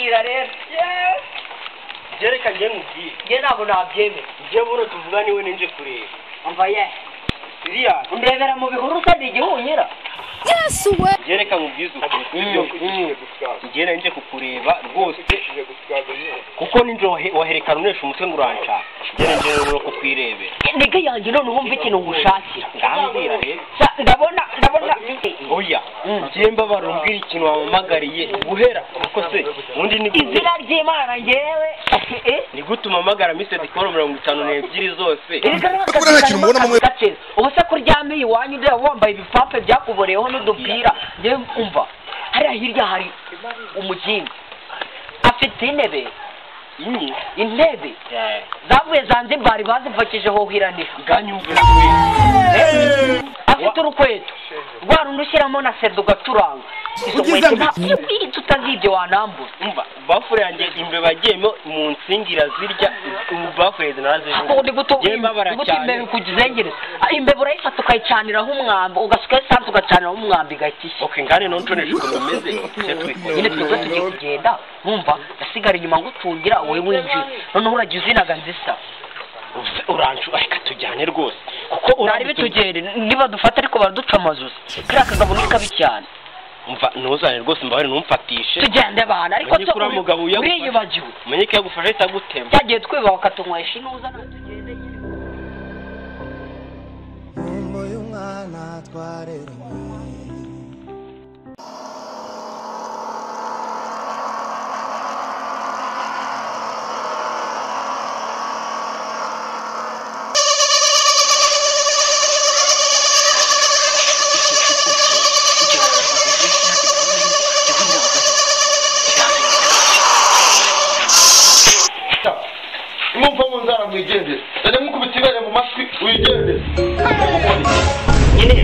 Akira rero. Jereka ngiye mubwire. Nge ntabwo nabyemera. Ngiye buno tuvuga niwe ninje kureba. Umva ye. Iriya undebera mu bihuru se igihunyira. Yesu we. Jereka mubwize ukuri. Ngiye nje kukureba rwose kuko ninjo waherekana unesha umutwe ngo uranca. Ngiye nje rero kukwirebera. Nige yanjye none wumva ikintu ngushakira. Ndambwira rero. Ndabona oya. Ngiye mbabara umbwira ikintu wamamagariye guhera kuko se undi ni izina ry'Imana ngewe. Ni gute umamagara Mr. Dikoro 52 zose. Ubu se kuryamiye iwanyu ndeba wambaye ibipampe byakuboreyeho n'udupira. Ngewe umva hariya hirya hari umuginga afite intebe intebe zavuye Zanzibar bazipakije hohiranira afite urukweto rwa rundi ushyiramo na sedo ugacuranga izo nkweto tutazibye wanambura. Umva bafure yanjye imbeba bagiyemo mu nsingira zirya ubu bafure narazivuga. Ni gute imbeba ikuzengereza? Imbeba urayifata ukayicaniraho umwambi ugasuka esanse ugacaniraho umwambi igahita. Okay ngane nontonesha ukuntu umeze nyine twebwe tugiye kugenda wumva ndasigara inyuma ngucungira wowe winjira noneho uragiye uzinaga nzisa urancu ariko tujyane rwose kuko urari bitugende niba dufata ariko baraduca amazuzi kiriya kagabo ni kabi cyane. Umva ntuzane rwose mbabare ntumfatishe tugende bana ariko uriyibagiwe umenye ko yagufashe itagutema cyagiye twiba bakatunywesha inuza tugende nyine. Nkumbuye umwana twareranywe. Mwumva mu nzara mwigendere dore nkukubita ibere mu matwi wigendere. Nyine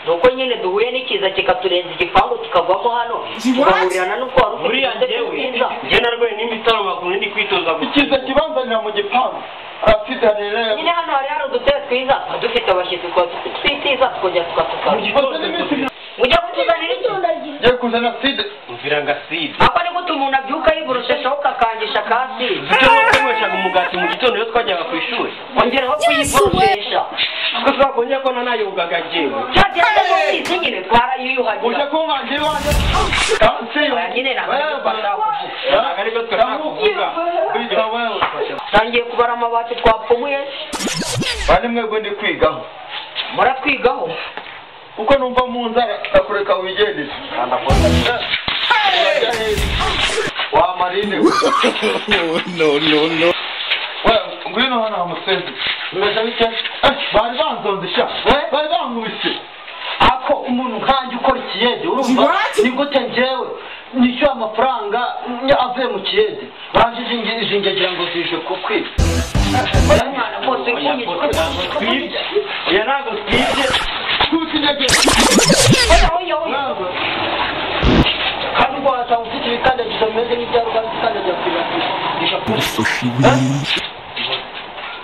nuko nyine duhuye n'ikiza kikaturenza igipangu tukagwamo hano tugahurirana n'uko wari ufite buriya njyewe njye narwaye n'imitaro maguru ndi kwitoza ikiza kibanzanira mu gipangu arafite. Nyine hano hari hari udutebe twiza dufite abashyitsi twitiza tukongera tukatukana. Mujya kutuzanira iki? Ngiye kuzana side. Umvira nga side. Ako ni gute umuntu abyuka yiborosheshaho kakangisha kasi. Icyo wakoreshaga umugati mu gitondo iyo twajyaga ku ishuri. Ongeraho kuyiboroshesha. Kuko twakongera ko nanayogaga jyewe. Cyagenda mubizi nyine twarayiyuhagira. Uje kunkangira iwanjye. Kansiyo. Nyine ntabwo aribyo twashaka kuvuga. Tangiye kubara amabati twapfumuye. Bane mwebwe ndi kwigaho. Muratwigaho? Kuko numva mu nzara ndakureka wigendere. Wa marine. No no no. We ngwino hano hamusenzi. Bimeze bite? Bari banzonze sha. Bari bankubise. Ako umuntu nkanjye ukora ikiyede urumva ni gute njyewe nishyura amafaranga avuye mu kiyede banjije ingingira ngo zije kukwiba. Mwana bose twibye. Oya ntabwo twibye. Kandi ubwo wasanga ufite ibikandagizo bimeze nk'ibya Ruganzu ukandagira ku ibati.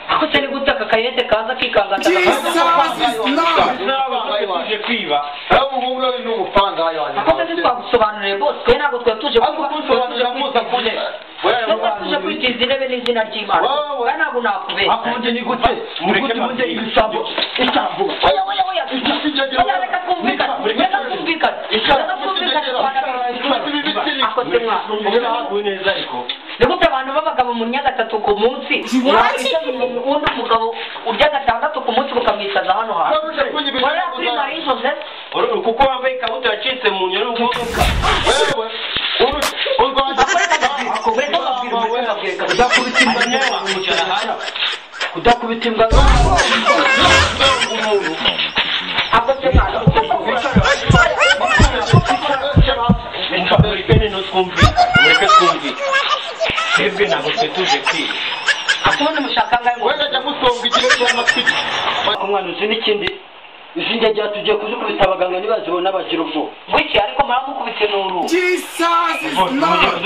Ako se ni gute aka kayete kaza kikangata tuje kwiba. Ako se twagusobanuriye bose twe ntabwo twari tuje tuje kwitiza intebe n'izina ry'Imana. Oya ntabwo nakubeshya. Akunje ni gute? Ni gute ubuze ibisambo? Isambo. Oya oya oya. Oya reka twumvikane. Reka twumvikane. Reka twumvikane. Ako se mwana. Ni gute abantu b'abagabo mu myaka 3 ku munsi undi mugabo urya 6 ku munsi bukamwicaza hano hantu. Oya kuri Marie Joseph. Kuko wambaye ikabutura yacitse mu nyoni ugoboka. Wewe Kudakubita imbwa umuntu. Ako se mwana. Mureke twumve. Twebwe ntabwo twe tuje kwiba. Akubona mushaka ngahe wenda ajya gusonga ikiro cy'amatwi. Umwana uzi n'ikindi izi ngegera tugiye kuzikubita abaganga ntibazibona bagira ubwoba. Wiki ariko muramukubise n'uru. Jesus is Lord.